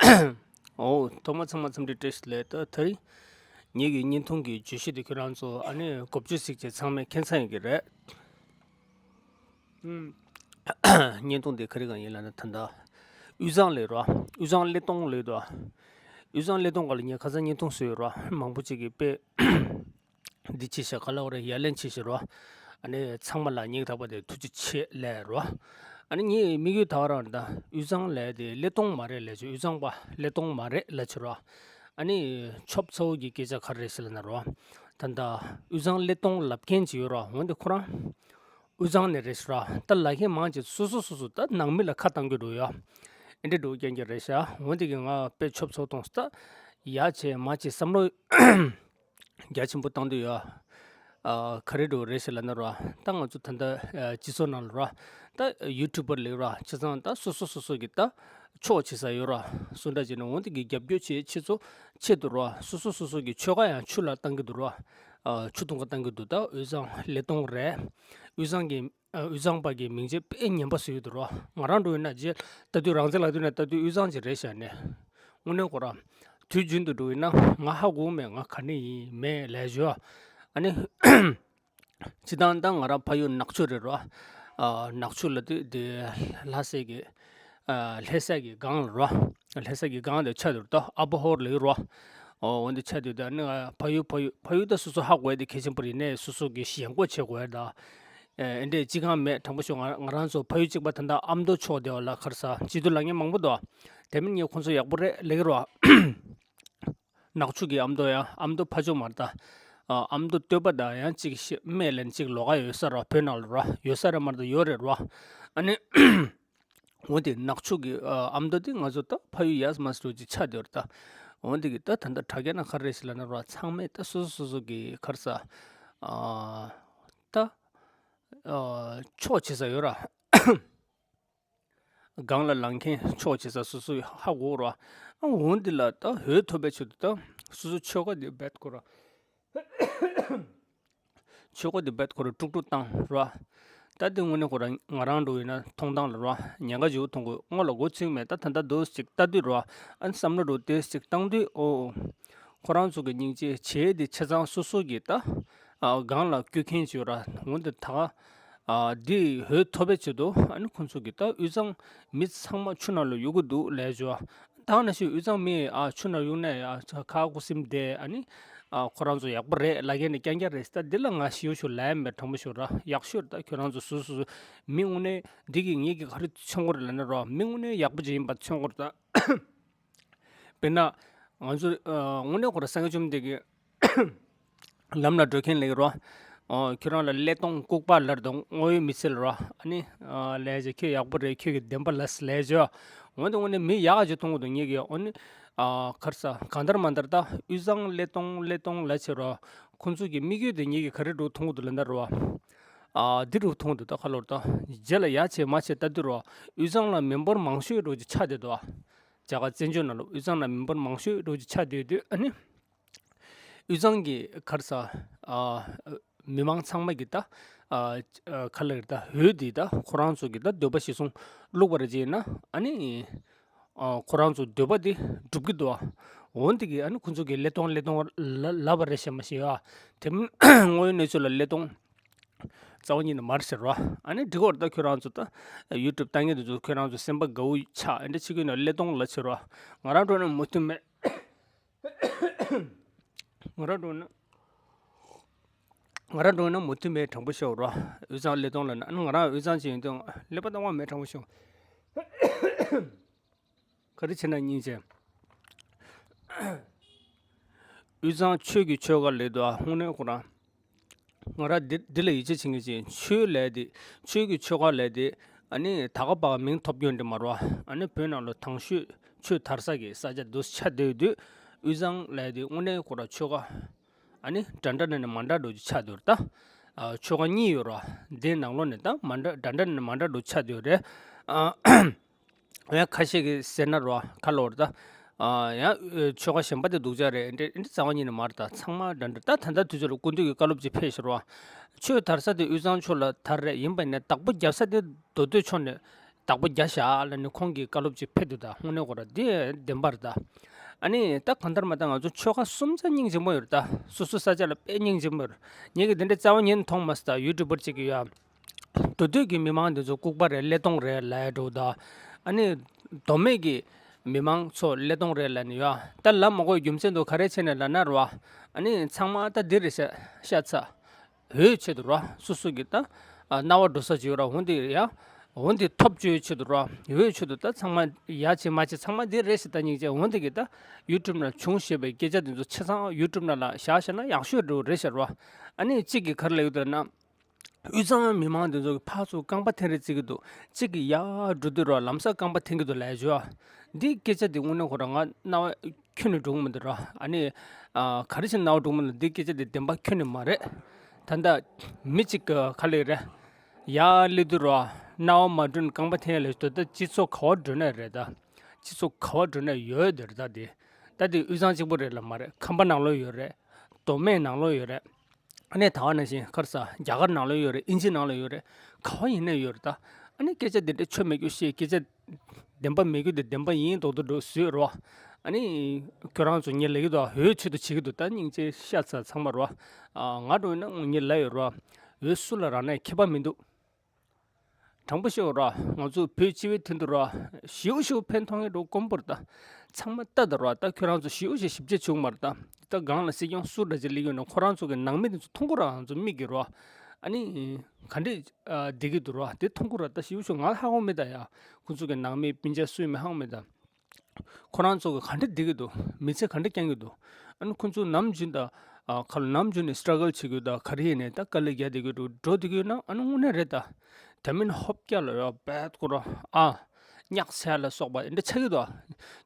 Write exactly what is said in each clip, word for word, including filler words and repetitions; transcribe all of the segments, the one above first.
ཨོ། ཐོག་མ་ཚང་མ་འཚམས་འདྲི་བཀྲ་ཤིས་བདེ་ལེགས། ད་དེ་རིང་ངེད་ཀྱི་བརྙན་ཐུང་གི་བརྗོད་གཞི་དེ་ཁྱོད་རང་ཚོ་ཨ་ནི་གོ་བརྗོད་གཟིགས་བྱས་ཚང་མས་མཁྱེན་ཚར་ཡོད་ཀྱི་རེད། ཨུམ། བརྙན་ཐུང་དེ་ག་རེ་གང་ཡིན་ལབ་ན། ད་ལྟ་དབུས་གཙང་ལབ་ར། དབུས་གཙང་གླེ་གཏོང་ལབ་འདུག། དབུས་གཙང་གླེ་གཏོང་སྒང་ལ་ངས་ཁ་སང་བརྙན་ཐུང་བཟོས་ཡོད་ར། མང་པོ་ཅིག་གིས་དཔེ་འདི་ཆེ་ཤག་ག་ལ་བ་རེད། ཡ་ལན་ཆེ་ཤག་ར། ཨ་ནི་ཚང་མ་ལ་སྙིང་ཐག་པ་དེ་ཐུགས་རྗེ་ཆེ་ལབ་ར། ཨ་ནི་ངའི་དམིགས་ཡུལ་ད་ག་རང་ད་དབུས་གཙང་ལབ་དེ་གླེ་གཏོང་མ་རེད་ལབ་བྱས། དབུས་གཙང་པ་གླེ་གཏོང་མ་རེད་ལབ་བྱས་ར། ཨ་ནི་ཆོབ་ཚ་བོ་གི་སྐད་ཆ་ག་རེ་རེད་ཟེར་ལབ་ན་ར། ད་ད་དབུས་གཙང་གླེ་གཏོང་ལབ་མཁན་ཅིག་ཡོད་ར། འོན་ཏེ་ཁོ་རང་དབུས་གཙང་ནས་རེད་ཟེར་ར། ད་ལབ་མཁན་མང་ཆེ་སོ་སོ་སོ་སོ་ད་ནང་མི་ལ་ཁ་བཏང་གི་འགྲོ་ཡ། ཨེ་འདྲ་འགྲོ་རྐྱང་རྐྱང་རེད་ཤག། འོན་ཏེ་གི་ང་དཔེ་ཆོབ་ཚ་བོ་གཏོང་ས་ད་ཡ་བྱས་མ་བྱས་བསམ་བློ་རྒྱ་ཆེན་པོ་བཏང་དུས་ཡ། ཨ། ག་རེ་འགྲོ་རེད་ཟེར་ལབ་ན་ར། ད་ང་ཚོ་ད་ལྟ་ཨ་སྤྱི་ཚོགས་ནང་ལ་ར། ད་ཡུ་ཊུབ་པར་ལབ་ར། བྱས་ཙང་ད་སོ་སོ་སོ་སོ་གི་ད་ཕྱོགས་བྱེད་ས་ཡོད་ར། སུ་འདྲ་བྱས་ན་འོན་ཏེ་གི་རྒྱབ་སྐྱོར་བྱེད་ཆེད་ཚོ་ཆེད་དུ་ར། སོ་སོ་སོ་སོ་གི་ཆོལ་ཁ་ཡང་ཆུ་ལ་བཏང་གི་འདུག་ར། ཨ། ཆུ་འཐུང་ག་བཏང་གི་འདུག། ད་དབུས་གཙང་གླེ་གཏོང་རེད། དབུས་གཙང་གི་ཨ། དབུས་གཙང་པ་གི་མིང་ཆད་དཔེ་ངན་པ་བཟོས་ཡོད་འདུག་ར། ང་རང་འགྲོ་ཡིན་ན་རྗེས་ལྟ་དུས་རང་བཙན་ལབ་དུས་ན་ལྟ་དུས་དབུས་གཙང་ཅིག་རེད་ཤག་ནས། དངོས་གནས་ཁོ་ར། དུས་རྒྱུན་དུ་འགྲོ་ཡིན་ན་ང་ཧ་གོ་མེད། ང་ག་ནས་ཡིན་མེད་ལབ་ཞུ། ཨ་ནི་སྤྱིར་བཏང་ད་ང་རང་ཕ་ཡུལ་ནག་ཆུ་རེད་ར། ཨ། ནག་ཆུ་ལབ་དུས་དེ་ལྷ་སའི་གི་ཨ། ལྷ་ས་གི་སྒང་ལ་ར། ལྷ་ས་གི་སྒང་དེ་ཆགས་འདུག། ད་ཨ་བོ་ཧོར་ལབ་ཀྱི་ར། ཨོ། འོ་འདི་ཆགས་འདུག། ད་ནི་ང་ཕ་ཡུལ་ཕ་ཡུལ་ཕ་ཡུལ་ད་སོ་སོ་ཧ་གོ་ཡ་དེ་གལ་ཆེན་པོ་རེད། ནས་སོ་སོ་གི་ཞེན་ཁོག་བྱེད་དགོས་ཡ་ད། ཨེ། འདྲས་ཅི་གང་མེད། དྲང་པོ་ཞུ། ང་ང་རང་ཚོ་ཕ་ཡུལ་གཅིག་པ་ད་ལྟ་ཨ་མདོ་ཕྱོགས་དེ་བ་ལ་ཁར་ས་སྤྱི་འཐུས་ལབ་མཁན་མང་པོ་འདུག། དེ་མིན་ངས་ཁོང་ཚོ་ཡག་པོ་རེད་ལབ་ཀྱི་ར། ནག་ཆུ་གི་ཨ་མདོ་ཡ། ཨ་མདོ་ཕ་ཕྱོགས་མ་རེད་ད། ཨ། ཨ་མདོ་སྟོད་པ་ད་ཡང་གཅིག་ཤི་སྨད་ལན་གཅིག་ལོགས་ཀ་ཡོད་ས་ར། བོད་ནང་ལ་ར་ཡོད་ས་རེད་མ་རེད་ད། ཡོད་རེད་ར། ཨ་ནི། འོ་དེ་ནག་ཆུ་གི་ཨ། ཨ་མདོ་དེ་ང་ཚོ་ད་ཕ་ཡུལ་ཡ་མ་སུ་ཅིག་ཆགས་བསྡད་ཡོད་རེད་ད། འོ་དེ་གི་ད་ད་ལྟ་དྲ་རྒྱ་ན་ག་རེ་ཟེར་ལབ་ན་ར། ཚང་མས་ད་སོ་སོ་སོ་སོ་གི་ཁར་ས་ཨ། ད་ཨ། ཕྱོགས་བྱེད་ས་ཡོད་ར། སྒང་ལ་ལངས་མཁན་ཕྱོགས་བྱེད་ས་སོ་སོ་ཧ་གོ་ར། ཨ། འོ་འདི་ལ་ད་འོས་ཐོབ་པའི་ཆེད་དུ་ད་སོ་སོ་ཆོལ་ཁ་དེ་རྦད་ཁོ་ར། ཆོལ་ཁ་དེ་རྦད་ཁོ་ར་དཀྲུག་དཀྲུག་བཏང་ར། ད་དེ་དངོས་གནས་ཁོ་ར་ང་རང་འགྲོ་ཡིན་ན་མཐོང་སྟངས་ལ་ར། ཉེན་ཁ་ཆེ་བོ་མཐོང་གི། སྔོན་ལ་མགོ་ཚོད་མེད། ད་ད་ལྟ་འདུག་ཅིག་ལྟ་དུས་ར། ཨ་ནི་བསམ་བློ་འགྲོ་དེ་ཅིག་བཏང་དུས། ཨོ། ཁོ་རང་ཚོ་གི་སྙིང་རྗེ་བྱས་དེ་ཆ་ཚང་སོ་སོ་གི་ད་ཨ་སྒང་ལ་སྐྱོད་མཁན་ཅིག་ཡོད་ར། འོ་འདི་ད་ག་ཨ་འདི་འོས་ཐོབ་པའི་ཆེད་དུ། ཨ་ནི་ཁོང་ཚོ་གི་ད་དབུས་གཙང་མི་ཚང་མ་ཆུ་ནང་ལ་གཡུག་གི་འདུག་ལབ་ཞུ། ད་ནང་བཞིན་དབུས་གཙང་མི་ཨ་ཆུ་ནང་གཡུག་ནས་ཨ་ཁ་ཁུ་སིམ་བསྡད། ཨ་ནི་ཨ་ཁོ་རང་ཚོ་ཡག་པོ་རེད་ལབ་མཁན་ནི་རྐྱང་རྐྱང་རེད། ད་འདི་ལ་ང་ཞེ་པོ་ཞིག་ལབ་ཡ་མེད། དྲང་པོ་ཞུ་ར། ཡག་ཤོས་རེད། ད་ཁྱོད་རང་ཚོ་སོ་སོ་སོ་མི་དངོས་གནས་འདི་གི་ངེད་ཀྱི་ག་རེ་མཚོན་གྱི་རེད་ལབ་ན་ར། མི་དངོས་གནས་ཡག་པོ་ཅིག་ཡིན་པ་མཚོན་གྱི་རེད་ད། དཔེར་ན་ང་ཚོ་ཨ་དངོས་གནས་ཁོ་ར་སངས་རྒྱས་བཅོམ་ལྡན་གྱི་ལམ་ལ་འགྲོ་མཁན་ལབ་ཀྱི་ར། ཨོ། ཁྱོད་རང་ལ་གླེ་གཏོང་ལྐུགས་པ་ལབ་དང་དངོས་ཡོད་མི་ཚེ་ལ་ར། ཨ་ནི་ཨ་ལས་བྱེད་ཁྱོད་ཡག་པོ་རེད། ཁྱོད་ཀྱི་བདེན་པ་ལ་ལས་བྱེད། འོན་ཏེ་དངོས་གནས་མི་ཡག་ཅིག་མཐོང་གི་འདུག་ངེད་ཀྱིས། ཨོ་ནི་ཨ་ཁར་ས་གང་ལྟར་མ་ལྟར་ད་དབུས་གཙང་གླེ་གཏོང་གླེ་གཏོང་ལབ་བྱས་ར། ཁོང་ཚོ་གི་དམིགས་ཡུལ་དེ་ངེད་ཀྱིས་ག་རེ་འདྲ་མཐོང་གི་འདུག་ལབ་ན་ར། ཨ་འདི་འདྲ་མཐོང་གི་འདུག། ད་ཁ་ལོར་ད་རྗེས་ལ་ཡ་བྱས་མ་བྱས་ལྟ་དུས་ར། དབུས་གཙང་ལ་མི་འབོར་མང་ཤོས་འདྲ་ཅིག་ཆགས་བསྡད་འདུག། ཨ། རྒྱ་གར་བཙན་བྱོལ་ནང་ལ་དབུས་གཙང་ལ་མི་འབོར་མང་ཤོས་འདྲ་ཅིག་ཆགས་བསྡད་དུས། ཨ་ནི་དབུས་གཙང་གི་ཁར་ས་ཨ་མི་མང་ཚང་མ་གི་ད་ཨ་ཨ་ག་ལ་རེད། ད་འོས་འདི་ད་ཁོ་རང་ཚོ་གི་ད་འདོད་པ་གཞིར་བཟུང་བླུགས་པ་རེད་ཅེ་ན། ཨ་ནི་ཨ་ཁོ་རང་ཚོ་འདོད་པ་འདི་འགྲུབ་ཀྱི་འདུག། ཨ། འོན་ཏེ་གི་ཨ་ནི་ཁོ་ཚོ་གི་གླེ་གཏོང་གླེ་གཏོང་ལ་ལབ་པ་རེད་ཤག་མ་ཤེས། ཨ། དེ་མིན་དངོས་ཡོད་གནས་ཚུལ་ལ་གླེ་གཏོང་རྩ་བ་ཉིད་ནས་མ་རེད་ཟེར་ར། ཨ་ནི་འགྲིག་གི་རེད། ད་ཁྱོད་རང་ཚོ་ད་ཡུ་ཊུབ་ལྟ་མཁན་དེ་ཚོ་ཁྱོད་རང་ཚོ་སེམས་པ་དགའ་བོ་ཆགས། ཨ་འདྲ་བྱེད་ཀྱི་ཡོད་ན་གླེ་གཏོང་ལབ་བྱེད་ར། ང་རང་འགྲོ་ན་མོས་མཐུན་མེད། ང་རང་འགྲོ་ན་ང་རང་འགྲོ་ན་མོས་མཐུན་མེད། དྲང་པོ་ཤོད་ར། དབུས་གཙང་གླེ་གཏོང་ལབ་ན། ཨ་ནི་ང་རང་དབུས་གཙང་ཅིག་ཡིན་དུས་ཀླད་པ་གཏོང་བ་མེད། དྲང་པོ་ཤོད། ག་རེ་བྱས་ན་སྙིང་རྗེ། དབུས་གཙང་ཆོས་ཀྱི་ཆོལ་ཁ་ལབ་དུས། ཨ། དངོས་གནས་ཁོ་རང་ང་རང་འདི་འདི་ལ་ཡིད་ཆེས་བྱེད་མཁན་ཅིག། ཆོས་ལབ་དེ་ཆོས་ཀྱི་ཆོལ་ཁ་ལབ་དེ་ཨ་ནི་ད་ག་པར་མིང་ཐོབ་རྒྱུ་འདི་མ་རེད་པ། ཨ་ནི་བོད་ནང་ལ་དང་ཤོས་ཆོས་དར་ས་གི་ས་ཆ་འདི་ཆགས་བསྡད་དུས། དབུས་གཙང་ལབ་དེ་དངོས་གནས་ཁོ་རང་ཆོལ་ཁ་ཨ་ནི་འདྲ་འདྲ་ནས་མ་འདྲ་འདྲ་ཅིག་ཆགས་བསྡད་ཡོད་རེད་ད། ཨ། ཆོལ་ཁ་གཉིས་ཡོད་རེད་པ། དེའི་ནང་ལོགས་ནས་ད་མ་འདྲ་འདྲ་འདྲ་ནས་མ་འདྲ་འདྲ་ཆགས་བསྡད་ཡོད་རེད། ཨ། ཡང་ཁ་ཤས་ཀྱིས་ཟེར་ན་རེད་པ། ཁ་ལོར་ད། ཨ། ཡང་ཆོལ་ཁ་གཞན་པ་དེ་སྡུག་ཅག་རེད། འདི་འདི་རྩ་བ་ཉིད་ནས་མ་རེད། ད་ཚང་མ་འདྲ་འདྲ། ད་ད་ལྟ་དུས་ཚོད་ལ་སྐུ་མདུན་གྱིས་བཀའ་སློབ་ཅིག་ཕེབས་ཤག་རེད་པ། ཆོས་དར་ས་དེ་དབུས་གཙང་ཕྱོགས་ལ་དར་རེད། ཡིན་པ་ཡིན་ནའི་བདག་པོ་རྒྱབ་ས་དེ་མདོ་སྟོད་ཕྱོགས་ནས་ བདག་པོ་རྒྱ་བཞག་ལབ་ནས་ཁོང་གིས་བཀའ་སློབ་ཅིག་ཕེབས་འདུག་ད་དངོས་གནས་ཁོ་ར་འདི་བདེན་པ་རེད་ད། ཨ་ནི་ད་གང་ལྟར་མ་ད་ང་ཚོ་ཆོལ་ཁ་གསུམ་ཆ་སྙིང་རྗེ་མོ་ཡོད་རེད་ད། སོ་སོ་ས་ཆ་ལ་དཔེ་སྙིང་རྗེ་མོ་ཡོད་རེད། ངེད་ཀྱིས་འདི་འདྲའི་རྩ་བ་ཉིད་ནས་མཐོང་མ་སོང་ད། ཡུ་ཊུབ་པར་ཅིག་གིས་ཡ། མདོ་སྟོད་ཀྱི་མི་མང་འདི་ཚོ་ལྐུགས་པ་རེད། ཀླད་སྟོང་རེད་ལབ་ཡ་འགྲོ་ད། ཨ་ནི་མདོ་སྨད་ཀྱི་མི་མང་ཚོ་ཀླད་སྟོང་རེད་ལབ་ནས་ཡ། ད་ལབ་མ་དགོས་རྒྱུ་མཚན་འདུག་ག་རེ་བྱས་ནས་ལབ་ན་རེད་བ། ཨ་ནི་ཚང་མ་ད་འདི་རེད་ཤག་ཤ་ཚ། འོས་ཆེད་དུ་རོ། སོ་སོ་གི་ད་ཨ་རྣ་བ་འགྲོ་ས་བྱོས་རོ། འོན་ཏེ་ཡ། འོན་ཏེ་ཐོབ་བཅོས་ཆེད་དུ་རོ། འོས་ཆེད་དུ་ད་ཚང་མ་ཡ་བྱེད་མ་བྱེད་ཚང་མ་འདི་རེད་ཤག་ད་སྙིང་རྗེ། འོན་ཏེ་གི་ད་ཡུ་ཊུབ་ནང་བྱུང་ཞེས་པའི་སྐད་ཆ་འདི་ཚོ་ཆ་ཚང་ཡུ་ཊུབ་ནང་ལ་བཞག་བཞག་ན་ཡག་ཤོས་འགྲོ་རེད་ཤག་རོ། ཨ་ནི་གཅིག་གིས་ག་རེ་ལབ་ཀྱི་འདུག་ན། དབུས་གཙང་མི་མང་འདི་ཚོ་གི་ཕར་ཚུར་རྐང་པ་འཐེན་རེས་བརྩི་གི་འདུག་གཅིག་གིས་ཡར་འགྲོ་དུས་རོ། ལམ་སང་རྐང་པ་འཐེན་གི་འདུག་ལབ་ཡ་བྱོས་ཨ། འདི་སྐད་ཆ་འདི་དངོས་གནས་ཁོ་རང་ང་རྣ་བ་ཁྱོན་ནས་འགྲོ་གི་མི་འདུག་རོ། ཨ་ནི་ཨ་ག་རེ་བྱས་ནས་རྣ་བ་འགྲོ་གི་མི་འདུག་འདི་སྐད་ཆ་འདི་བདེན་པ་ཁྱོན་ནས་མ་རེད། ད་ལྟ་མི་གཅིག་གི་ག་ལབ་རེད། ཡར་སླེབས་དུས་རོ། རྣ་བ་མ་འགྲོ་ནས་རྐང་པ་འཐེན་ཡ་ལབ་ཡ་འདུག་ད་སྤྱི་ཚོགས་ག་བ་འགྲོ་ནའི་རེད་ད། སྤྱི་ཚོགས་ག་བ་འགྲོ་ནའི་ཡོད་འདི་རེད་ད། འདི་ད་འདི་དབུས་གཙང་གཅིག་པོ་རེད་ལབ་མ་རེད། ཁམས་པ་ནང་ལོགས་ཡོད་རེད། མདོ་སྨད་ནང་ལོགས་ཡོད་རེད། ཨ་ནི་ད་བ་ནང་བཞིན་ག་རེ་ཟ། རྒྱ་གར་ནང་ལོགས་ཡོད་རེད། ཨིན་ཇི་ནང་ལོགས་ཡོད་རེད། ག་བ་ཡིན་ནའི་ཡོད་རེད་ད། ཨ་ནི་སྐད་ཆ་འདི་འདྲ་ཆོ་མེད་རྒྱུ་བཤད། སྐད་ཆ་བདེན་པ་མེད་རྒྱུ་འདི་བདེན་པ་ཡིན་མདོག་མདོག་འདྲ་བཟོས་རོ། ཨ་ནི་ཁྱོད་རང་ཚོ་ངས་ལབ་ཀྱི་འདུག་འོས་ཆེད་དུ་བྱེད་ཀྱི་འདུག་ད་སྙིང་རྗེ་ཤ་ཚ་ཚང་མ་རོ། ཨ་ང་འགྲོ་ཡིན་ན་ངས་ལབ་ཡོད་རོ། འོས་སུ་ལ་རག་ནའི་ཁྱད་པར་མི་འདུག་དྲང་པོ་བཤད་རོ། ང་ཚོ་བོད་སྤྱི་པའི་དོན་དུ་རོ། ཞེ་པོ་ཞེ་པོ་ཕན་ཐོགས་མཁན་འདྲ་དཀོན་པོ་རེད་ད། ཚང་མ་ལྟ་ད་རོ། ད་ཁྱོད་རང་ཚོ་ཞེ་པོ་ཞེ་ཞིབ་དཔྱད་བྱུང་མ་རེད་ད། ད་སྒང་ལ་སྲིད་སྐྱོང་སུ་འདྲ་ཅིག་སླེབས་ཡོད་ན་ཁོ་རང་ཚོ་གི་ནང་མི་དེ་ཚོ་མཐོང་གི་ར། ང་ཚོ་མིག་གིས་རོ། ཨ་ནི་ག་འདྲས་ཨ་བསྡད་ཀྱི་འདུག་རོ། དེ་མཐོང་གི་ར། ད་ཞེ་པོ་ཞེ་པོ་ང་ཧ་གོ་མེད་ད་ཡ། ཁོ་ཚོ་གི་ནང་མི་སྤུན་ཀྱག་སུ་ཡིན་མིན་ཧ་གོ་མེད་ད། ཁོ་རང་ཚོ་གི་ག་འདྲ་བསྡད་ཀྱི་འདུག་མི་ཚེ་ག་འདྲ་བསྐྱལ་གྱི་འདུག་ཨ་ནི་ཁོ་ཚོ་ནམ་རྒྱུན་ད་ཨ་ཁ་ལོ་ནམ་རྒྱུན་ནས་སི་ཊྲ་གལ་བྱེད་ཀྱི་འདུག་ག་རེ་ཡིན་ནའི་ད་དཀའ་ལས་རྒྱག་བསྡད་ཀྱི་འདུག་འགྲོ་བསྡད་ཀྱི་ཡོད་ན་ཨ་ནི་དངོས་གནས་རེད་ད། དེ་མིན་ཧོབ་རྒྱག་ལ་ཡོད་བད་ཁོ་ར་ཨ་ཉག་ཚལ་ལ་སོགས་པ་འདི་འདྲ་ཆགས་ཀྱི་འདུག་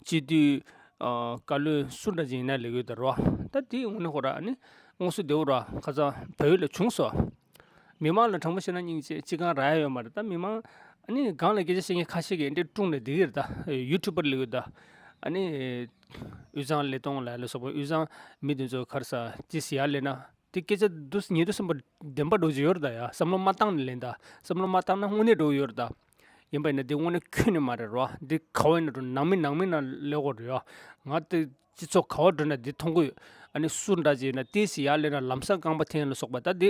སྤྱི་འཐུས་ཨ་བཀའ་བློན་སུ་འདྲ་ཅིག་ཡིན་ན་ལས་ཀྱི་ཡོད་ད་རོ། ད་དེ་དངོས་གནས་ཁོ་ར་ཨ་ནི་དངོས་སུ་བདེ་བོ་ར་ཁ་སང་བལ་ཡུལ་ལ་བྱུང་སོང་། མི་མང་ལ་དྲང་པོ་བཤད་ན་སྙིང་རྗེ་ཅི་གང་རག་ཡ་ཡོད་མ་རེད་ད། མི་མང་ཨ་ནི་སྒང་ལ་སྐད་ཆ་བཤད་མཁན་ཁ་ཤས་ཀྱིས་འདི་འདྲས་དཀྲུགས་ནས་བསྡད་ཀྱི་རེད་ད། ཡུ་ཊུབ་པར་ལབ་ཀྱི་ད། ཨ་ནི་དབུས་གཙང་ཀླད་སྟོང་ལབ་ཡ་ལ་སོགས་པ། དབུས་གཙང་མི་དེ་ཚོ་ག་རེ་ཟ་ཅི་ཟེར་ཡ་ལབ་ན། དེ་སྐད་ཆ་འདུག་སེ་ཉེ་དུ་སེམས་པ་བདེན་པ་འདྲ་བོ་ཅིག་ཡོད་རེད་ད་ཡ། བསམ་བློ་མ་བཏང་ནས་ལབ་ད། བསམ་བློ་མ་བཏང་ན་དངོས་གནས་འདྲ་བོ་ཡོད་རེད་ད། ཡིན་པ་ཡིན་ན་འདི་དངོས་གནས་ཁྱོན་ནས་མ་རེད་རོ། འདི་ག་བ་ཡིན་ན་འགྲོ། ནང་མི་ནང་མི་ནང་ལབ་དགོས་རེད་ཡ། ང་དེ་སྤྱི་ཚོགས་ག་བ་འགྲོ་ན་འདི་མཐོང་གི་ཡོད། ཨ་ནི་སུ་འདྲ་ཅིག་ཡིན་ན་ཏོག་ཙམ་ཡར་སླེབས་ན་ལམ་སང་རྐང་པ་འཐེན་ལ་སོགས་པ་ད་འདི་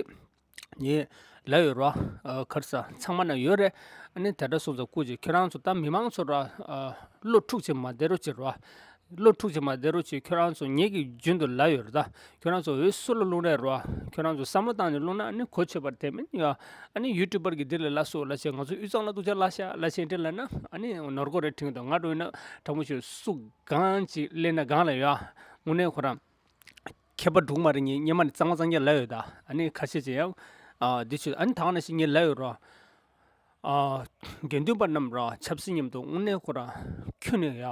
ངས་ལབ་ཡོད་རོ། ཨ་ག་རེ་ཟ་ཚང་མ་ན་ཡོད་རེད། ཨ་ནི་དེ་འདྲ་སོང་ཙང་སྐུ་མཁྱེན་ཁྱོད་རང་ཚོ་ད་མི་མང་ཚོ་ར་ཨ་བློ་འཁྲུག་བྱེད་མ་བསྡད་རོགས་བྱེད་རོ། བློ་འཁྲུག་བྱེད་མ་བསྡད་རོགས་བྱེད། ཁྱོད་རང་ཚོ་ངེད་ཀྱིས་རྒྱུན་དུ་ལབ་ཡོད་རེད་ད། ཁྱོད་རང་ཚོ་འོས་སུ་ལ་བླུག་ནའི་རོ། ཁྱོད་རང་ཚོ་བསམ་བློ་བཏང་ནས་བླུག་ན་ཨ་ནི་གོ་ཆོད་པ་རེད། དེ་མིན་ཡ། ཨ་ནི་ཡུ་ཊུབ་པར་གྱིས་འདི་ལ་ལབ་སོང་ལབ་བྱས། ང་ཚོ་དབུས་གཙང་ལ་སྡུག་ཅག་ལབ་ཤག་ལབ་བྱས་འདི་ལབ་ན་ཨ་ནི་ནོར་འཁོར་རེ་འཁྲིད་འདུག་ང་འགྲོ་ཡིན་ན་དྲང་པོ་ཞུ། སུ་གང་ཅིག་སླེབས་ན་སྒང་ལ་ཡ། དངོས་གནས་ཁོ་རང་ཁྱད་པར་འདུག་མ་རེད། ངས་སྔོན་མ་ནས་གཙང་མ་གཙང་རྐྱང་ལབ་ཡོད་ད། ཨ་ནི་ཁ་ཤས་ཅིག་ཡང་ཨ་འདི་ཆོས། ཨ་ནི་ད་ག་ནང་བཞིན་ངས་ལབ་ཡོད་རོ། ཨ་དགེ་འདུན་པ་རྣམས་ར་ཆབ་སྲིད་མཉམ་དུ་དངོས་གནས་ཁོ་རང་ཁྱོན་ནས་ཡ་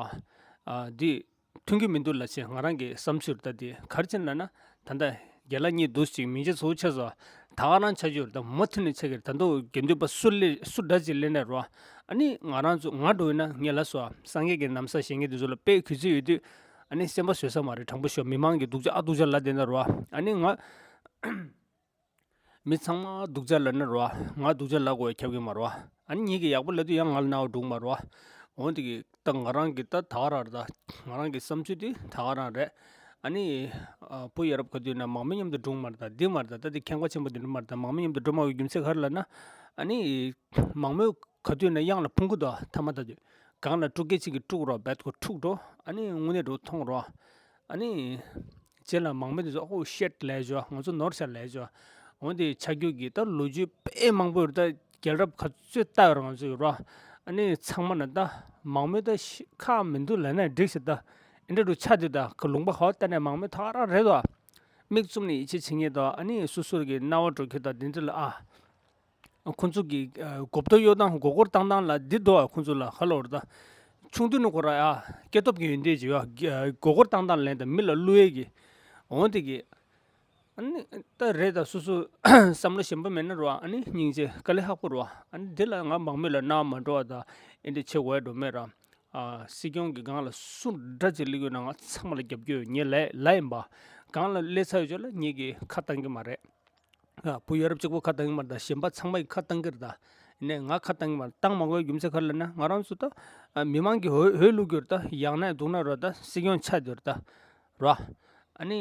ཨ་འདི་མཐུན་གྱི་མི་འདུག་ལབ་བྱས་ང་རང་གི་བསམ་ཚུལ་རེད་ད། འདི་ག་རེ་བྱས་ན་ན་ད་ལྟ་རྒན་ལགས་གཉིས་འདུག་ཅིག་མིང་ཆད་ཚོ་ཆད་སོང་། ད་ག་རང་ཆགས་ཀྱི་ཡོད་རེད་ད། མུ་མཐུད་ནས་ཆགས་ཀྱི་རེད། ད་དུང་དགེ་འདུན་པ་སུ་སླེབས་སུ་འདྲ་ཅིག་སླེབས་ནའི་རོ། ཨ་ནི་ང་རང་ཚོ་ང་འགྲོ་ཡིན་ན་ངས་ལབ་སོང་། སངས་རྒྱས་ཀྱི་ན་བཟའ་བཞེས་མཁན་དེ་ཚོ་ལ་དཔེ་གུས་བརྩི་ཡོད་དུས་ཨ་ནི་སེམས་པ་བཟོད་ས་མ་རེད། དྲང་པོ་ཤོད། མི་མང་གིས་སྡུག་ཅག་ཨ་སྡུག་ཅག་ལབ་བསྡད་ན་རོ། ཨ་ནི་ང་མི་ཚང་མ་སྡུག་ཅག་ལབ་ན་རོ། ང་སྡུག་ཅག་ལབ་དགོས་ཡ་ཁྱབ་ཀྱི་མ་རོ། ཨ་ནི་ངེད་ཀྱིས་ཡག་པོ་ལབ་དུས་ཡང་ང་ལ་རྣ་བ་འགྲོ་གི་མ་རོ། འོན་ཏེ་གི་ད་ང་རང་གི་ད་ད་ག་རང་རེད་ད། ང་རང་གི་བསམ་ཚུལ་དེ་ད་ག་རང་རེད། ཨ་ནི་ཨ་བུ་ཡ་རབས་ག་དུས་ན་མང་མོས་མཉམ་དུ་འགྲོ་གི་མ་རེད་ད། འདི་མ་རེད་ད། ད་འདི་ཁྱད་པར་ཆེན་པོ་འདི་འདྲ་མ་རེད་ད། མང་མོས་མཉམ་དུ་འགྲོ་མ་དགོས་རྒྱུ་མཚན་ག་རེ་ལབ་ན། ཨ་ནི་མང་མོས་ག་དུས་ན་གཡང་ལ་ཕུང་གི་འདུག་ཐ་མ་ད་དུས་སྒང་ལ་དཀྲུག་མཁན་ཅིག་གིས་དཀྲུག་རོ། རྦད་ཁོ་འཁྲུག་འགྲོ། ཨ་ནི་དངོས་གནས་འགྲོ་མཐོང་རོ། ཨ་ནི་རྗེས་ལ་མང་མོས་དེ་ཚོ་ཨོ་ཤེད་ལབ་བྱས། ང་ཚོ་ནོར་ཤག་ལབ་བྱས། འོན་ཏེ་ཆ་རྒྱུས་ཀྱི་ད་ལོ་རྒྱུས་དཔེ་མང་པོ་ཡོད་རེད་ད། རྒྱལ་རབས་ག་ཚོད་ལྟ་ཡོད་རེད་ང་ཚོ་ཡོད་རོ། ཨ་ནི་ཚང་མ་ན་ད་མང་མོས་ད་ཤི་ཁག་མི་འདུག་ལབ་ན་འགྲིག་ཤག་ད། ཨེ་འདྲ་འདྲ་ཆགས་དུས་ད་ཁ་ལུང་པ་ག་བ་ལྟ་ནས་མང་མོས་ད་ག་རང་རེད་དོ། མིག་བཙུམ་ནས་ཡིད་ཆེས་བྱེད་མཁན་དོ། ཨ་ནི་སོ་སོ་གི་རྣ་བ་འགྲོ་མཁན་དོ། དེ་འདྲ་ལ་ཨ། ཁོ་ཚོ་གི་ཨ་མགོ་བརྡ་གཡོ་སྟངས་མགོ་སྐོར་བཏང་སྟངས་ལ་འདི་འདུག་ཁོ་ཚོ་ལ་ཧ་ལོ་རེད་ད། ཆུང་དུས་ནས་ཁོ་ར་ཡ་སྐྱེ་སྟོབས་ཀྱི་ཡོན་ཏན་ཅིག་ཡོད། ཨ་མགོ་སྐོར་བཏང་སྟངས་ལེན་དང་མི་ལ་བསླུ་ཡས་ཀྱི། འོན་ཏེ་གི་ཨ་ནི་ད་རེད་ད། སོ་སོ་བསམ་བློ་ཞན་པ་མེད་ན་རོ། ཨ་ནི་སྙིང་རྗེ་དཀའ་ལས་ཁག་པོ་རོ། ཨ་ནི་འདི་ལ་ང་མང་མོས་ལ་རྣ་བ་མ་འགྲོ་བ་ད་ཨེ་འདྲ་བྱེད་དགོས་ཡ་འགྲོ་མེད་ར། ཨ་སྲིད་སྐྱོང་གི་སྒང་ལ་སུ་འདྲ་ཅིག་སླེབས་ཡོད་ན་ང་ཚང་མ་ལ་རྒྱབ་སྐྱོར་ཡོད། ངས་ལབ་ལབ་ཡིན་པ། སྒང་ལ་སླེབས་ཚར་ཡོད་ཅོག་ལ་ངེད་ཀྱིས་ཁ་བཏང་གི་མ་རེད། ཨ་བུ་ཡ་རབས་གཅིག་པོ་ཁ་བཏང་གི་མ་རེད་ད། གཞན་པ་ཚང་མ་གིས་ཁ་བཏང་གི་རེད་ད། ཡིན་ནའི་ང་ཁ་བཏང་གི་མ་རེད། བཏང་མ་དགོས་རྒྱུ་མཚན་ག་རེ་ལབ་ན། ང་རང་ཚོ་ད་ཨ་མི་མང་གི་འོས་འོས་བླུག་རྒྱུ་རེད། ད་ཡག་ན་སྡུག་ན་རོ། ད་སྲིད་སྐྱོང་ཆགས་རྒྱུ་རེད་ད་རོ། ཨ་ནི་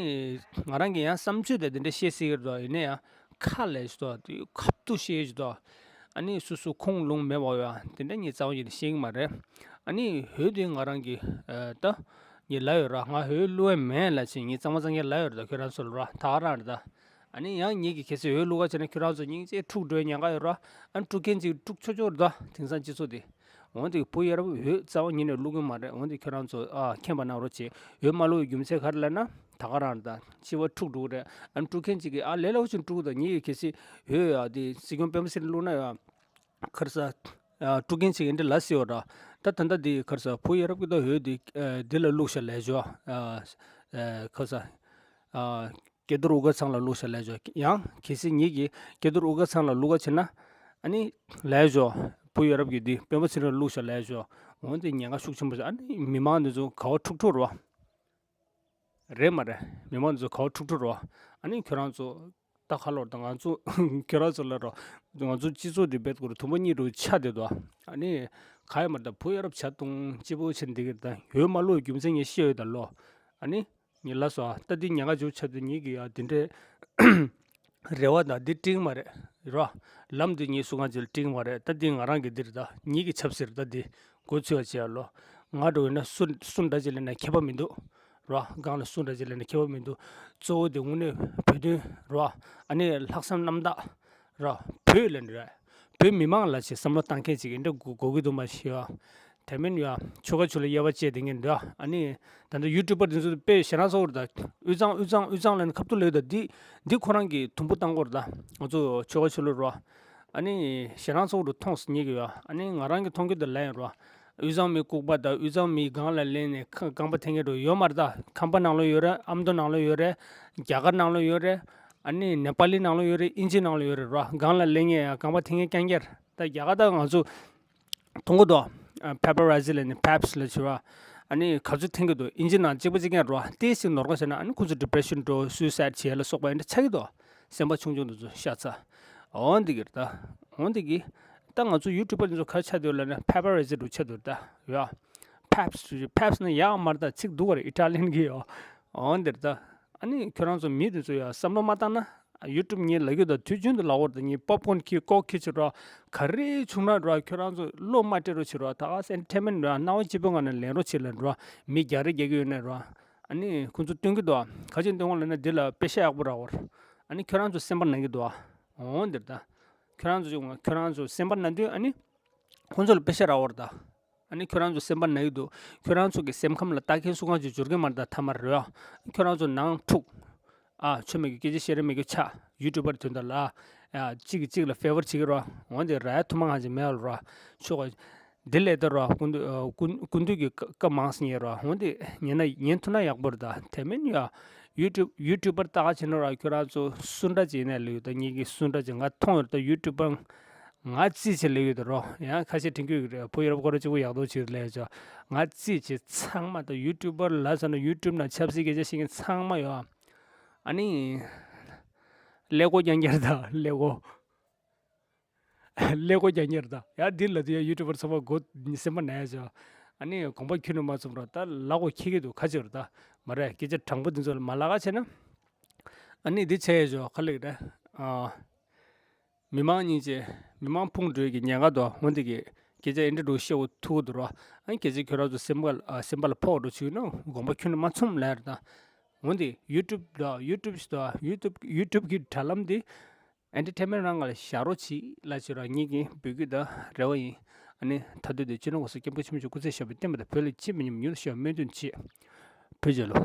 ང་རང་གི་ཡང་བསམ་ཚུལ་དེ་འདི་འདྲ་བཤད་སྲིད་ཀྱི་རེད་དོ། ཡིན་ན་ཡང་ཁ་ལས་ཞུ་དོ། དེ་ཁ་ཐུག་བཤད་ཞུ་དོ། ཨ་ནི་སོ་སོ་ཁུངས་ལུང་མེད་པ་ཡང་དེ་འདྲ་ངས་རྩ་བ་ཉིད་ནས་བཤད་ཀྱི་མ་རེད། ཨ་ནི་འོས་དེ་ང་རང་གི་ཨ་ད་ངས་ལབ་ཡོད་ར། ང་འོས་བླུག་ཡ་མེད་ལབ་བྱས་ངས་གཙང་མ་གཙང་རྐྱང་ལབ་ཡོད་ར། ད་ཁྱོད་རང་ཚོ་ལ་ར་ད་ག་རང་རེད་ད། ཨ་ནི་ཡང་ངེད་ཀྱིས་གལ་སྲིད་འོས་བླུག་ག་བྱས་ན་ཁྱོད་རང་ཚོ་སྙིང་རྗེ་འཁྲུག་འགྲོ་ཉེན་ཁ་ཡོད་ར། ཨ་ནི་འཁྲུག་མཁན་ཅིག་འཁྲུག་ཆོག་ཆོག་རེད་ད། དེང་སང་སྤྱི་ཚོགས་དེ། འོན་ཏེ་བུ་ཡ་རབས་འོས་རྩ་བ་ཉིད་ནས་བླུག་གི་མ་རེད། འོན་ཏེ་ཁྱོད་རང་ཚོ་ཨ་མཁྱེན་པ་གནང་རོགས་བྱེད། འོས་མ་བླུག་པའི་རྒྱུ་མཚན་ག་རེ་ལབ་ན་ད་ག་རང་རེད་ད། སྤྱི་པ་འཁྲུག་འགྲོ་གི་རེད། ཨ་ནི་འཁྲུག་མཁན་ཅིག་གིས་ཨ་ལས་སླ་པོ་ཅིག་འཁྲུག་ད། ངེད་ཀྱིས་གལ་སྲིད་འོས་ཡ་དེ་སྲིད་སྐྱོང་སྤེན་པ་ཚེ་རིང་བླུག་ན་ཡ། ག་རེ་ཟ། ཨ་འཁྲུག་མཁན་ཅིག་གིས་འདི་ལབ་སྲིད་པ་ར། ད་ད་ལྟ་འདི་ག་རེ་ཟ། བུ་ཡ་རབས་ཀྱི་ད་འོས་འདི་ཨ་འདི་ལ་བླུགས་ཤག་ལབ་ཞོག་ཨ་ཨ་ག་རེ་ཟ། ཨ་སྐལ་རྡོར་དབུ་དཀར་ཚང་ལ་བླུགས་ཤག་ལབ་ཞོག་ཡང་གལ་སྲིད་ངེད་ཀྱིས་སྐལ་རྡོར་དབུ་དཀར་ཚང་ལ་བླུག་ག་བྱེད་ན། ཨ་ནི་ལབ་ཞོག་བུ་ཡ་རབས་ཀྱིས་འདི་སྤེན་པ་ཚེ་རིང་ལ་བླུགས་ཤག་ལབ་ཞོག་འོན་ཏེ་ཉེན་ཁ་ཤུགས་ཆེན་པོ་ཞིག་ཨ་ནི་མི་མང་འདི་ཚོ་ག་བ་འཁྲུག་འཁྲུག་རོ། རེད་མ་རེད། མི་མང་ཚོ་ག་བ་འཁྲུག་འཁྲུག་རོ། ཨ་ནི་ཁྱོད་རང་ཚོ་ད་ཁ་ལོར་དང་ང་ཚོ་ཁྱོད་རང་ཚོ་ལ་རོ། ང་ཚོ་སྤྱི་ཚོགས་འདི་རྦད་ཁོ་ར་དུམ་བུ་གཉིས་རུ་ཆགས་བསྡད་འདུག་ཨ་ནི་ག་ཡོད་མ་རེད། ད་བུ་ཡ་རབས་བྱ་གཏོང་སྤྱི་པོ་ཆེ་འདི་གི་ད་འོས་མ་བླུག་རྒྱུ་མཚན་ངས་ཤེས་ཡོད་ད་ལོ། ཨ་ནི་ངས་ལབ་སོང་ཨ། ད་འདི་ཉེན་ཁ་འཇུག་ཆགས་དུས་ངེད་ཀྱི་ཡ་འདི་འདྲའི་རེ་བ་དང་འདི་སྤྲིང་མ་རེད་རོ། ལམ་འདི་ངའི་སུ་གང་ཅིག་ལ་སྤྲིང་མ་རེད། ད་འདི་ང་རང་གི་འདི་རེད། ད་ངེད་ཀྱི་ཆབ་སྲིད་རེད། ད་འདི་མགོ་ཚོས་པ་བྱས་ལོ། ང་འགྲོ་ཡིན་ན་སུ་སུ་འདྲ་ཅིག་ལེན་ན་ཁྱད་པར་མི་འདུག་རོ། སྒང་ལ་སུ་འདྲ་ཅིག་ལེན་ན་ཁྱད་པར་མི་འདུག་གཙོ་བོ་དེ་དངོས་གནས་བོད་དོན་རོ། ཨ་ནི་ལྷག་བསམ་རྣམ་དག་རོ། བོད་ལ་འདྲ། བོད་མི་མང་ལ་ཞེས་བསམ་བློ་བཏང་མཁན་ཅིག་ཡིན་འདྲ་དགོས་དགོས་ཀྱི་འདུག་མ་ཤེས་པ། དེ་མིན་ཡ་ཆོལ་ཁ་ཆོལ་ལ་དབྱེ་བ་བཅད་དེ་ངས་འདུག་ཨ་ནི་ད་ལྟ་ཡུ་ཊུབ་པར་འདི་ཚོ་དཔེ་ཞེ་དྲག་ཚོགས་རེད་ད། དབུས་གཙང་དབུས་གཙང་དབུས་གཙང་ལ་ནི་ཁ་ཐུག་ལས་ད། འདི་འདི་ཁོ་རང་གི་དུམ་བུ་བཏང་དགོས་རེད་ད། ང་ཚོ་ཆོལ་ཁ་ཆོལ་ལ་རོ། ཨ་ནི་ཞེ་དྲག་ཚོགས་རེད། མཐོང་སོང་ངེད་ཀྱི་ཡ། ཨ་ནི་ང་རང་གི་མཐོང་གི་འདི་ལ་ཡིན་རོ། དབུས་གཙང་མི་ལྐུགས་པ་ད་དབུས་གཙང་མི་སྒང་ལ་ལེན་ནས་ཁ་རྐང་པ་འཐེན་མཁན་འགྲོ་ཡོད་མ་རེད་ད། ཁམས་པ་ནང་ལ་ཡོད་རེད། ཨ་མདོ་ནང་ལ་ཡོད་རེད། རྒྱ་གར་ནང་ལ་ཡོད་རེད། ཨ་ནི་ནེ་པ་ལི་ནང་ལ་ཡོད་རེད། ཨིན་ཇི་ནང་ལ་ཡོད་རེད་རོ། སྒང་ལ་ལེན་མཁན་ཡ་རྐང་པ་འཐེན་མཁན་རྐྱང་རྐྱང་རེད། ད་རྒྱ་གར་ད་ང་ཚོ་མཐོང་གི་འདུག་ཨ་པེ་པ་ར་ཛི་ལབ་ནས་པེབ་སི་ལབ་བྱས་རོ། ཨ་ནི་ག་ཚོད་འཐེན་གྱི་འདུག་ཨིན་ཇི་ནང་གཅིག་པ་གཅིག་རྐྱང་རོ། ཏོག་ཙམ་ནོར་འགའ་བྱས་ན་ཨ་ནི་ཁོ་ཚོ་ཌི་པི་རེ་ཤན་འགྲོ། སུའི་སའིཌ་བྱེད་ལ་སོགས་པ་འདི་འདྲ་ཆགས་ཀྱི་འདུག་སེམས་པ་ཆུང་ཆུང་འདི་ཚོ་ཤ་ཚ། འོ་འདི་གི་རེད་ད། འོ་འདི་གི། ད་ང་ཚོ་ཡུ་ཊུབ་པར་འདི་ཚོ་ག་རེ་ཆགས་འདུག་ལབ་ན་པེ་པ་ར་ཛི་འདྲ་ཆགས་འདུག་ད་ཡ། པེབ་སི་པེབ་སི་ནི་ཡག་མ་རེད་ད། ཚིག་སྡུག་པ་རེད། ཨི་ཊ་ལི་ཡན་གྱི་ཡོ། འོ་འདི་རེད་ད། ཨ་ནི་ཁྱོད་རང་ཚོ་མི་དེ་ཚོ་ཡ་བསམ་བློ་མ་བཏང་ན། ཡུ་ཊུབ་ངས་ལབ་ཀྱི་འདུག་དུས་རྒྱུན་དུ་ལབ་ཀྱི་རེད་ད། ངས་པོབ་ཀོན་ཁྱེར་ཀོག་ཁྱེར་བྱེད་རོགས། ག་རེ་བྱུང་ན་རོགས། ཁྱོད་རང་ཚོ་བློ་མ་བཀྲེས་རོགས་བྱེད་རོགས། ད་ག་སེ་ཨེན་ཊར་ཊེན་མེན་ཊི་རོགས། སྣང་བ་སྐྱིད་པོའི་ངང་ནས་ལེན་རོགས་བྱེད་ལབ་རོགས། མི་རྒྱག་རེས་རྒྱག་གི་ཡོད་ན་རོགས། ཨ་ནི་ཁོང་ཚོ་སྟོན་གྱི་འདུག་ག་ཅིག་སྟོན་གྱི་ལབ་ན་འདི་ལ་པེ་ཤ་ཡག་པོ་རག་གི་རེད། ཨ་ནི་ཁྱོད་རང་ཚོ་སེམས་པ་ན་གི་འདུག་འོ་འདིར་ད། ཁྱོད་རང་ཚོ་ཁྱོད་རང་ཚོ་སེམས་པ་ན་དུས་ཨ་ནི། ཁོང་ཚོ་ལ་པེ་ཤ་རག་གི་རེད་ད། ཨ་ནི་ཁྱོད་རང་ཚོ་སེམས་པ་ན་གི་འདུག་ཁྱོད་རང་ཚོ་གི་སེམས་ཁམས་ལ་ལྟ་མཁན་སུ་གང་ཅིག་འབྱོར་གི་མ་རེད་ད། ཐ་མར་རོ། ཁྱོད་རང་ཚོ་ནང་འཁྲུག་ཨ་ཆོ་མེད་ཀྱི་སྐད་ཆ་བཤད་རེས་མེད་ཀྱི་ཆགས། ཡུ་ཊུབ་པར་དོན་དག་ལ། ཨ་གཅིག་གིས་གཅིག་ལ་ཕེ་ཝར་བྱེད་ཀྱི་རོ། འོན་ཏེ་ར་ཡ་ཐུ་མ་ང་ཅིག་མེད་ལ་རོ། ཆོ་ག་འདི་ལས་ད་རོ། ཀུན་འདུས་ཨ་ཀུན་ཀུན་འདུས་ཀྱི་བཀའ་བཀའ་མང་སེ་ཉན་རོ། འོན་ཏེ་ཉན་ན་ཉན་ཐུབ་ན་ཡག་པོ་རེད་ད། དེ་མིན་ཡ། ཡུ་ཊུབ་ཡུ་ཊུབ་པར་ལྟ་ག་བྱེད་ན་རོ། ཁྱོད་རང་ཚོ་སུ་འདྲ་ཅིག་ཡིན་ན་ལེགས་ད། ངེད་ཀྱི་སུ་འདྲ་ཅིག་ང་མཐོང་ཡོད་ད། ཡུ་ཊུབ་པར་ང་རྩིས་བྱེད་ལེགས་ཡོད་ད་རོ། ཡང་ཁ་ཤས་དྲན་གྱི་ཡོད་རེད། བུ་ཡ་རབས་སྐོར་གཅིག་པུ་ཡག་ཐོག་ཅིག་ལས་ཆོག་ང་རྩིས་བྱེད་ཚང་མ་ད། ཡུ་ཊུབ་པར་ལ་ཟེར་ན་ཡུ་ཊུབ་ནང་ཆབ་སྲིད་སྐད་ཆ་བཤད་མཁན་ཚང་མ་ཡོད། ཨ་ནི་ཀླད་ཀོར་རྐྱང་རྐྱང་རེད་ད། ཀླད་ཀོར། ཀླད་ཀོར་རྐྱང་རྐྱང་རེད་ད། ཡ་འདི་ལ་དུ་ཡ་ཡུ་ཊུབ་པར་ཚང་མ་མགོ་སེམས་པ་ན་ཡ་ཆོག་ཨ་ནི་དགོངས་པ་ཁྱོན་ནས་མ་ཚོམ་རོགས། ད་ལག་པ་འཁྱེར་གྱི་འདུག་ཁ་ཅིག་རེད་ད། མ་རེད། སྐད་ཆ་དྲང་པོ་འདི་ཚོ་ལ་མ་ལབ་ག་བྱས་ན། ཨ་ནི་འདི་བྱས་ཡ་ཆོག་ག་ལེགས་རེད། ཨ། མི་མང་སྙིང་རྗེ། མི་མང་ཕུང་འགྲོ་གི་ཉེན་ཁ་འདུག་འོན་ཏེ་གི་སྐད་ཆ་ཨེ་འདྲ་འདྲ་བཤད་འོ་ཐུག་འདུག་རོ། ཨ་ནི་སྐད་ཆ་ཁྱོད་རང་ཚོ་སེམས་པ་ལ་ཨ་སེམས་པ་ལ་ཕོག་འགྲོ་ཆུག་ན་དགོངས་པ་ཁྱོན་ནས་མ་ཚོམ་ལབ་རེད་ད། འོན་ཏེ་ཡུ་ཊུབ་ལ་ཡུ་ཊུབ་ཞིག་ད། ཡུ་ཊུབ་ཡུ་ཊུབ་གི་དྲ་ལམ་འདི་ཨེན་ཊར་ཊེན་མེན་ཊི་རང་ང་ལ་བཞག་རོགས་གྱིས་ལབ་བྱས་རོགས། ངེད་ཀྱི་འབོད་སྐུལ་དང་རེ་བ་ཡིན། ཨ་ནི་མཐའ་སྡོད་དེ་སྤྱི་ནོར་གོང་ས་སྐྱབས་མགོན་ཆེན་པོ་མཆོག་སྐུ་ཚེ་ཞབས་པད་བརྟན་པ་དང་། བོད་ལ་གཅེས་པའི་ཉམས་མྱོང་དང་ཞི་བའི་སྨོན་འདུན་བྱེད། བོད་རྒྱལ་ལོ།